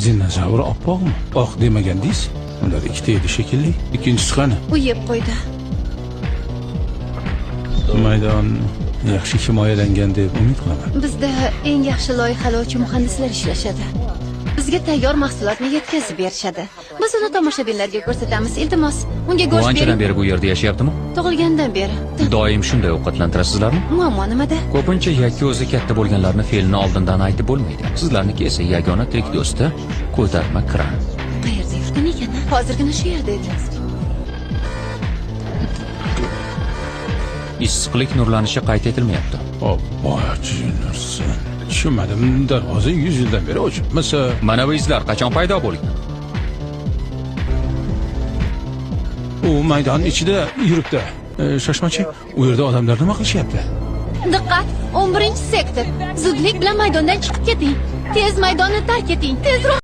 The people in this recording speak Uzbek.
Dinozavr oppoqmi? Oq demagandingiz? Ular ikkita edi shekilli. Ikkinchisi qani? U yeb qo'ydi. Maydon yaxshi himoyalangan deb umid qilaman. Bizda eng yaxshi loyihalovchi muhandislar ishlashadi. Bizga tayyor mahsulotni yetkazib berishadi. Biz uni tomoshabinlarga ko'rsatamiz. Iltimos, unga go'sht Anchadan bering. beri bu yerda yashayaptimi? Tug'ilgandan beri. Doim shunday ovqatlantirasizlarmi? Muammo nimada? Ko'pincha yakka o'zi katta bo'lganlarni fe'lini oldindan aytib bo'lmaydi. Sizlarniki esa yagona tirik do'sti ko'tarma kran. Qayerda yurgan ekan? Hozirgina shu yerda edi. Issiqlik nurlanishi qayd etilmayapti. Obbo, tushunmadim. Darvoza 100 yildan beri ochilmasa. Mana bu izlar qachon paydo bo'lgan? U maydon ichida yuribdi. Shoshmachi, u yerda odamlar nima qilishyapti? Diqqat, 11-sektor. Zudlik bilan maydondan chiqib keting. Tez maydonni tark eting. Tezroq.